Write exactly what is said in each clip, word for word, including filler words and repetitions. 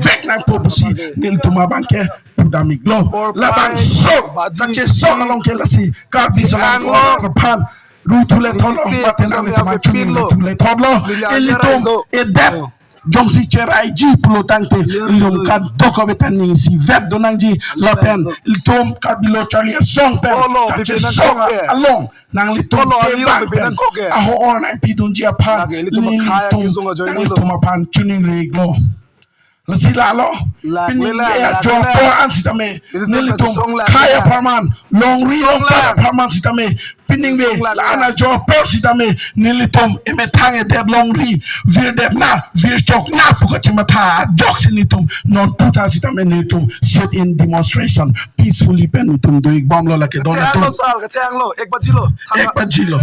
vek nangpo pusi nelitum abang ke pudamiklo. Labangso kachesong along ke lasi Karbi Anglong aphan ru thule thotlo, mate nanglitum achuning thule thotlo. Ilitum edet jongsi cheraiji pulo tangte ilitum kadokave ta ningsivet do nangji. Lapen ilitum Karbi Lo Charli Asong pen kachesong along nanglitum kevang pen aho-or nangpidunji aphan nelitum nanglitum aphan chuning riklo. Lasi lalo, pining ve ajo apor an sitame nelitum khei apharman, longri longpat apharman sitame, pining ve la-an ajo apor sitame nelitum emethang edet longri virdetna virchokna pu kachimatha ajoksi nelitum non puta sitame nelitum sit-in demonstration peacefully pen nelitum do-ik bomlo. Lake don atum. Kachehanglo sir, kachehanglo, ek baji lo. Ek baji lo.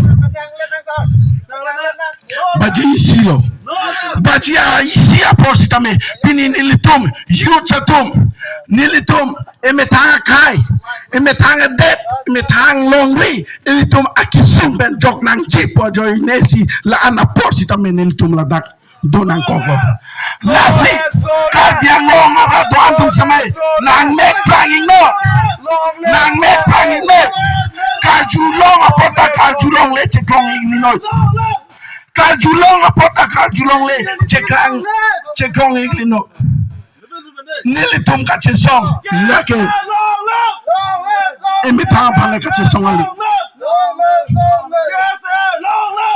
Baji isi lo. Baji a isi apor sitame pini nelitum youth atum, nelitum emethang akhei, emethang edet, emethang longri, ilitum akesung pen jok nangji pu ajoine si la-an apor sitame nelitum ladak do nangkoklo. Lasi Karbi Anglong arat do-an atum sitame nangmek prang-iknon, nangmek prang-iknon. Karjulong apot ta karjulongle chekrong-iklinon. Karjulong apot ta karjulongle chekrang chekrong-iklinon. Nelitum kachesong lake emethang aphan le kachesong kali.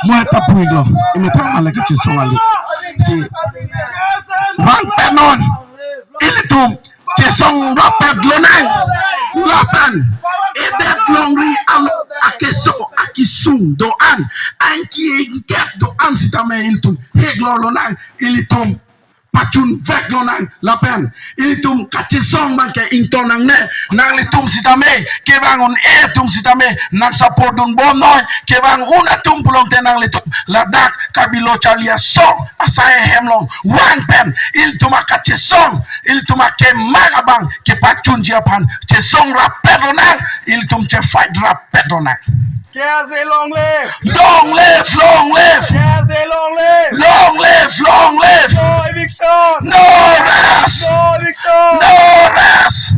Mo eta pu-iklo, emethang aphan le kachesong kali. Si vangpetnon, ilitum chesong rapet lonang. Lapen edet longri alo akeso akesung do-an, angki ingket do-an sitame ilitum hek lo lonang, ilitum pachun vek lonang. Lapen ilitum kachesong abang ke ingtonangne. Nanglitum sitame kevang un-e atum sitame nang support dun bomnoi. Kevang un atum pulote nanglitum ladak Karbi Lo Charli Asong asai ahem along vang pen ilitum akachesong, ilitum akemang abang kepachunji aphan chesong rapet lonang, ilitum che-fight rapet lonang. K S A long live! Long live, long live! K S A long live! Long live, long live! No eviction! No rest! No eviction! No rest!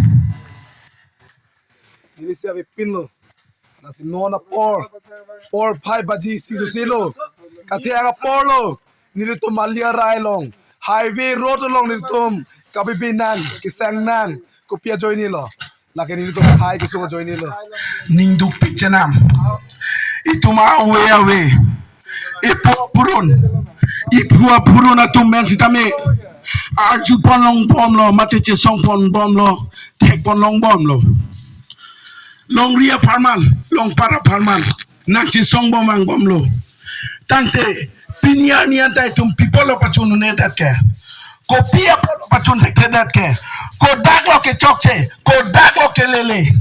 Neli si avepinlo. Lasi non apor, por phai baji isi sosilo. Kachehang apor lo. Nelitum Mali arai along, highway road along nelitum kabibi nang, kesang nang, kopi ajoine lo. Lake nelitum khei kesung ajoine lo. Ning dukpik chenam. Itum ave ave, iphu apurun, iphu apurun atum pen sitame arjupon long bomlo, mate chesongpon bomlo, thekpon long bomlo. Longri apharman, longpat apharman nangchesong bom vang bomlo. Tangte pini arni anta itum pi apotlo pachun un-edet ke? Kopi apotlo pachun thekthedet ke? Kodak lo kechokche, kodak lo kelele.